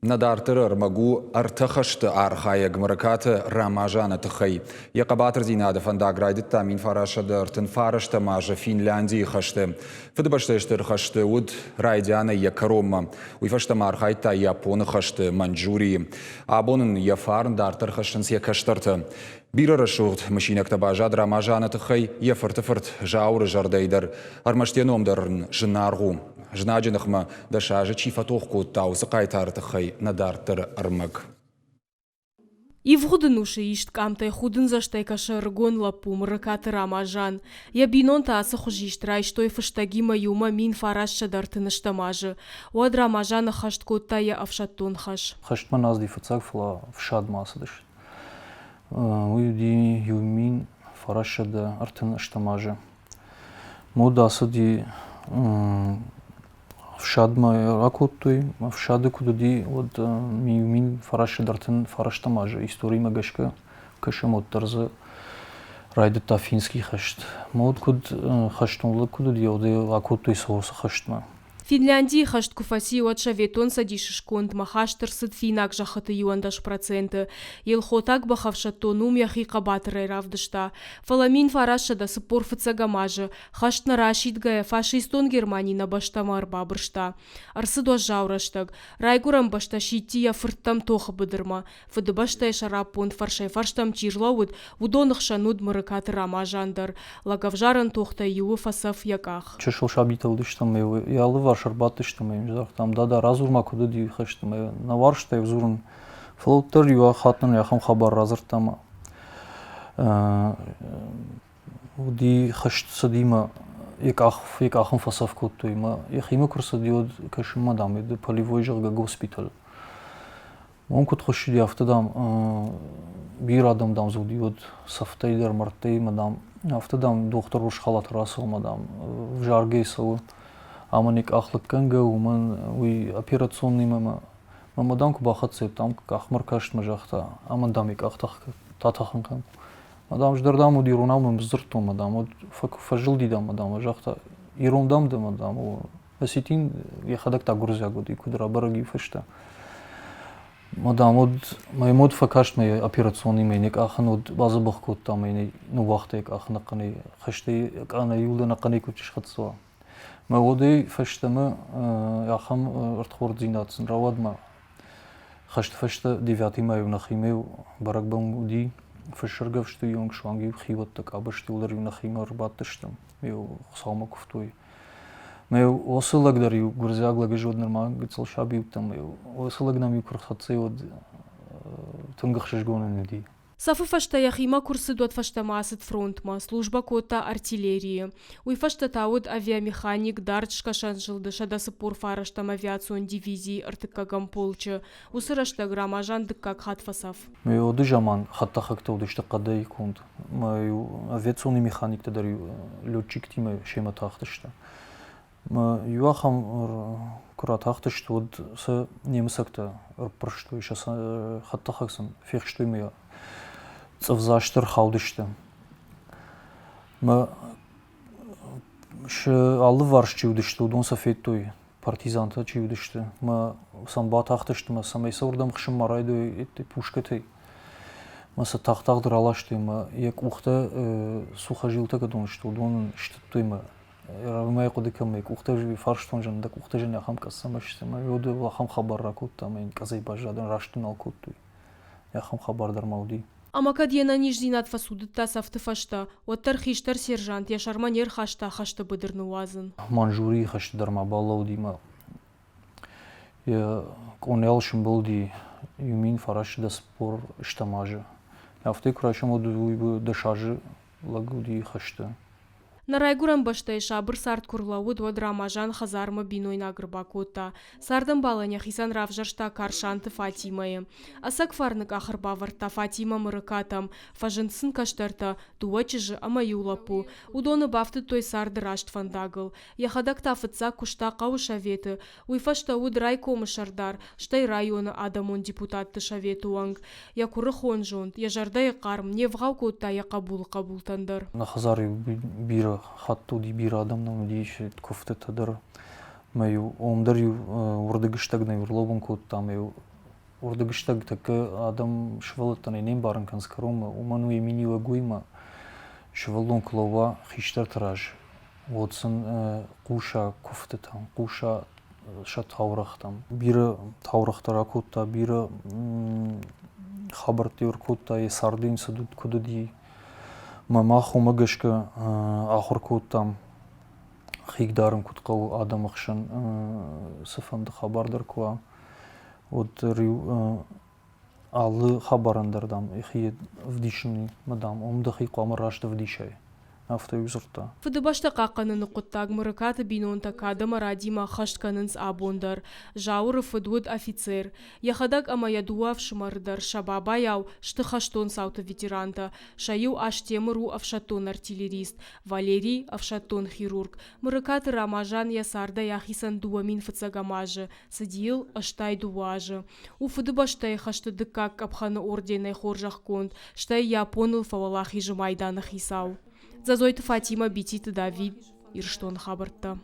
Нӕ дарддӕры ӕрмӕг у ӕртӕ хӕсты архайӕг Мырыкаты Рамазаны тыххӕй. Йӕ хъӕбатырдзинады фӕндаг райдыдта 1939 азы Финляндийы хӕсты. Фыдыбӕстӕйы Стыр хӕсты уыд райдианӕй йӕ кӕронмӕ. Уый фӕстӕ ма архайдта Японы хӕсты, Маньчжурийы. Абон ын йӕ фарн дарддӕр хӕссынц йӕ кӕстӕртӕ. Бирӕ рӕсугъд мысинӕгтӕ баззад Рамазаны тыххӕй йӕ фырты фырт Зауыры зӕрдӕйы дӕр. Ӕрмӕст йӕ ном дӕр ын зынаргъ у. Знаджы ныхмӕ 10 азы чи фӕтох кодта, уыцы хъайтары тыххӕй нӕ дарддӕры ӕрмӕг. Ивгъуыд ӕнусы ист къамтӕй худындзӕстӕй кӕсы ӕрыгон лӕппу Мырыкаты Рамазан. Йӕ бинонтӕ ацы хуызист райстой фыстӕгимӕ иумӕ 1930 азы. Уӕд Рамазан ӕххӕст кодта йӕ ӕфсӕддон хӕс. Хӕстмӕ нӕ ацыди фыццаг, фӕлӕ фсадмӕ ацыдысты. Уый уыди 1938 азы. Мод ацыди ӕфсадмӕ ракодтой. Ӕфсады куыд уыди, уӕд 1939 азы историмӕ гӕсгӕ кӕсӕм, уӕддӕр дзы райдыдта финский хӕст. Мод куыд хӕстон лӕг куыд уыди, уӕд ӕй акодтой Соусы хӕстмӕ. Финляндийы хӕст куы фӕци, уӕд Советон Цӕдисы скондмӕ хаст ӕрцыд финаг зӕххыты 11%. Елхотаг бӕхӕфсӕддон уым йӕхи хъӕбатырӕй равдыста. Фӕлӕ 1945 азы, хӕст нӕ расидгӕйӕ, фашистон Германи нӕ бӕстӕмӕ ӕрбабырста. Ӕрцыд уӕззау рӕстӕг. Райгуырӕн бӕстӕ сидти йӕ фырттӕм тохы быдырмӕ. Фыдыбӕстӕйы сӕраппонд фӕрсӕй-фӕрстӕм чи рлӕууыд, уыдоны хсӕн уыд Мырыкаты Рамазан дӕр. Лӕгӕвзарӕн тохтӕй иуы фӕцӕф йӕ къах. Чысыл сабитӕ уыдыстӕм ӕмӕ йӕ алыварс ӕрбадтыстӕм ӕмӕ йын загътам, дада, радзур-ма, куыд уыди хӕст ӕмӕ нӕ уарзта дзурын. Фӕлӕ уӕддӕр иу хатт нын ахӕм хабар радзырдта ӕмӕ уыди хӕст цыди мӕ йӕ къах, йӕ къах ын фӕцӕф кодтой мӕ йӕхимӕ куы рцыди, уӕд кӕсынмӕ, дам, полевой, зӕгъгӕ, госпиталь. Уым куыд хуыссыди, афтӕ, дам, бирӕ адӕм, дам, дзы уыди, уӕд цӕфтӕй дӕр, мӕрдтӕй ӕмӕ, дам, афтӕ, дам, дохтыр урс халаты рацӕуы ӕмӕ, дам, взаргӕ цӕуы. Ӕмӕ не къах лыггӕнгӕ, уымӕн уый операционныймӕ ӕмӕ мӕ, дам, куы бахӕццӕ, дам, къахмӕ ркаст мӕ загъта, амӕн, дам, йӕ къах татӕхын кӕн. Мӕ, дам, ӕз дӕр, дам, уыд иронау мӕм сдзырдтон, мӕ, дам, уӕд фӕзылди, дам, мӕ, дам, загъта, ирон, дам, дӕ, мӕ, дам, Осетин йӕхӕдӕг та гуырдзиаг уыди, куыд рабӕрӕг и фӕстӕ. Мадам уыд, мӕ мод фӕкаст мӕ операционимӕ не къахын уыд, бадзӕбӕх кодта мӕ ныууагъта йӕ къах ӕнӕхъӕнӕй, хӕстӕй къана иуыл ӕнӕхъӕнӕй куыд схӕццӕ уа. Мӕ уӕдӕй фӕстӕмӕ ахӕм ӕрдхорддзинад сын рауад мӕ хӕсты фӕстӕ девятый-мӕ-иу нӕхимӕ бӕрӕгбон уыди, фысыргӕвсты онг суанг-иу хиуӕттӕ къабӕзты дӕр-иу нӕхимӕ ӕрбадтыстӕм, иу Хуыцаумӕ куывтой. Мӕ уыцы лӕг дӕр-иу гуырдзиаг лӕг ӕз уӕд нырма гыццыл саби уыдтӕн, мӕ уыцы лӕг нӕм-иу куы рхӕццӕ, уӕд тынг ӕхсызгон ын уыди. Цӕфы фӕстӕ йӕхимӕ куы рцыд, уӕд фӕстӕмӕ ацыд фронтмӕ, службӕ кодта артиллерийы. Уый фӕстӕ та уыд авиамеханик Дард Скӕсӕн зылды 149 авиацион дивизийы ӕртыккӕгӕм полчы. Уыцы рӕстӕг Рамазан дыккаг хатт фӕцӕф. Мӕ уды заман хӕдтӕхӕгтӕ уыдысты хъӕдӕй конд. Мӕ авиационный механиктӕ дӕр летчиктимӕ семӕ тахтысты. Мӕ иу ахӕм куы ратахтысты, уӕд сӕ немыцӕгтӕ ӕрппӕрстой, сӕ хӕдтӕхӕг сын фехстой мӕ цъыфдзасты ӕрхаудысты. Мӕ сӕ алыварс чи уыдысты, уыдон сӕ федтой, партизантӕ чи уыдысты, мӕ сӕм батахтысты мӕ цӕмӕй сӕ уырдӕм хсынмӕ райдой пушкӕтӕй. Мӕ сӕ тагъд-тагъд раластой мӕ йӕ къухтӕ сухожилтӕ кӕдон сты, уыдон ын стыдтой мӕ мӕ хъуыды кӕм мӕ къухтӕ фарстон зын, дӕ къухтӕ зын ахӕм къӕдзӕмӕ сты мӕ уӕд ахӕм хабар ракодта ӕмӕ йын къӕдзӕй баззадӕн раст нал кодтой. Ахӕм хабар дӕр ма уыди. Ӕмӕ кӕд йе нӕниздзинад фӕцудыдта цӕфты фӕстӕ, уӕддӕр хистӕр сержант йӕ сӕрмӕ не рхаста хӕсты быдыр ныууадзын. Маньчжурийы хӕсты дӕр ма балӕууыди мӕ йӕ къонайыл сымбӕлди 1943 азы. Афтӕ куы райсӕм, уӕд уый 10 азы лӕг уыди хӕсты. Нӕ райгуырӕн бӕстӕйы сабыр цард куы рлӕууыд, уӕд Рамазан хӕдзармӕ бинойнаг ӕрбакодта. Цардӕмбалӕн йӕхицӕн равзӕрста Карсанты Фатимӕйы. Ӕцӕг фарны къах ӕрбавӕрдта Фатимӕ Мырыкатӕм. Фӕзынд сын кӕстӕртӕ, дыууӕ чызджы ӕмӕ иу лӕппу. Уыдоны бафтыдтой царды раст фӕндагыл. Йӕхӕдӕг та фыццаг куыста хъӕуысоветы, уый фӕстӕ уыд райкомы сӕрдар, стӕй районы адӕмон депутатты советы уӕнг. Йӕ куырыхон зонд, йӕ зӕрдӕйы хъарм не вгъау кодта йӕ хъӕбулы хъӕбултӕн дӕр. Нӕ хӕдзары бирӕ хатт уыди, бирӕ адӕм нӕм уыди, куывдтытӕ дӕр. Мӕ-иу ом дӕр-иу уырдыгыстӕг нӕ ӕрлӕууын кодта, ӕмӕ-иу Уырдыгыстӕг тӕккӕ адӕм сывӕллӕттӕн не мбарын кӕнынц кӕронмӕ, уымӕн у йӕ миниуӕг уыимӕ, сывӕллон куы лӕууа хистӕрты раз, уӕд сын хъуса куывдтытӕм, хъуса сӕ таурӕгътӕм. Бирӕ таурӕгътӕ ракодта, бирӕ хабӕрттӕ ӕркодта, йӕ царды йын цы куыд уыди. Мӕ мах уымӕ гӕсгӕ ахуыр кодтам, хиг дарын куыд хъӕуы адӕмы хсӕн, цыфӕнды хабар дӕр куы уа, уӕддӕр-иу алы хабарӕн дӕр, дам, йӕхи ӕвдисынмӕ, дам, уым дӕхи хъуамӕ раст ӕвдисай. Афтӕ-иу дзырдта. Фыдыбӕстӕ хъахъхъӕныны хъуыддаг Мырыкаты бинонтӕ кад ӕмӕ радимӕ ӕххӕст кӕнынц абон дӕр. Зауыры фыд уыд офицер. Йӕхӕдӕг ӕмӕ йӕ дыууӕ ӕфсымӕры дӕр сӕ бабайау сты хӕстон цауты ветерантӕ. Сӕ иу Астемыр у ӕфсӕддон артиллерист, Валерий – ӕфсӕддон хирург. Мырыкаты Рамазан йӕ цардӕй ахицӕн 2000 фыццӕгӕм азы, цыди йыл 82 азы. У Фыдыбӕстӕйы хӕсты дыккаг къӕпхӕны орденӕй хорзӕхгонд, стӕй Японыл фӕуӕлахизы майданы хицау. Дзӕзойты Фатимӕ, Бититы Давид, Ирыстоны хабӕрттӕ.